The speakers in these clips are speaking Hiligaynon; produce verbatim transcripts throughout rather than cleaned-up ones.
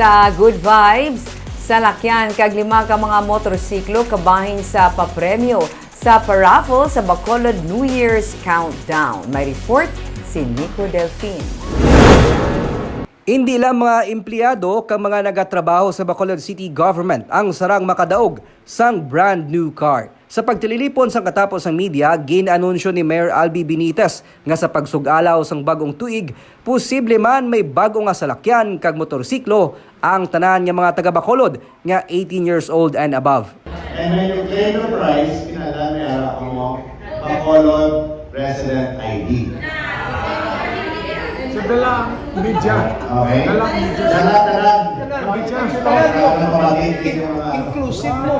Sa Good Vibes, salakyan kag lima ka mga motorsiklo kabahin sa papremyo sa paraffle sa Bacolod New Year's Countdown. May report si Nico Delfin. Hindi lang mga empleyado kag mga nagatrabaho sa Bacolod City Government ang sarang makadaog sang brand new car. Sa pagtililipon sang katapos sang media, gin-anunsyo ni Mayor Albi Benitez nga sa pagsug-alaw sang bag-ong tuig, posible man may bag-o nga salakyan kag motorsiklo ang tanan nga mga taga-Bacolod nga eighteen years old and above. And when you claim the prize, kinahanglan may ara kamo Bacolod resident I D. So, dala media. Okay? Dala media. Dala tanan. Media. Ano pa ba yung mga Inclusive mo.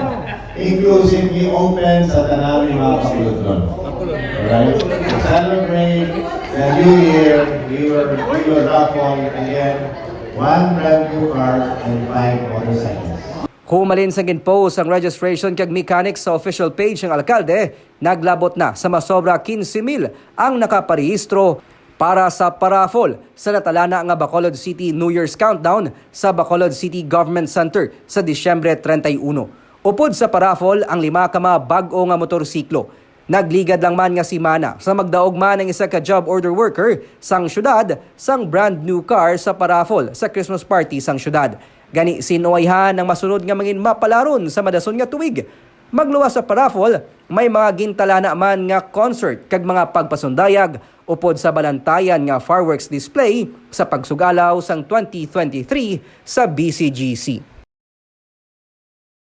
Inclusively open sa tanan nga mga Bacolodnon. Alright? To celebrate the new year, we were, we will raffle again one brand new car and five motorcycles. Humalin sa ginpost ang registration kag mechanics sa official page ng alkalde, naglabot na sa masobra quince mil ang nakaparehistro para sa paraffle sa natalana nga Bacolod City New Year's Countdown sa Bacolod City Government Center sa Disyembre treinta y uno. Upod sa paraffle ang lima ka mga bag-o nga motorsiklo. Nagligad lang man nga semana sa magdaog man ang isa ka job order worker sang syudad sang brand new car sa paraffle sa Christmas party sang syudad. Gani, sin-o ayhan ang masunod nga mangin mapalaron sa madason nga tuig? Magluwas sa paraffle, may mga gintalana man nga concert kag mga pagpasundayag upod sa balantayan nga fireworks display sa pagsugalaw sang twenty twenty-three sa B C G C.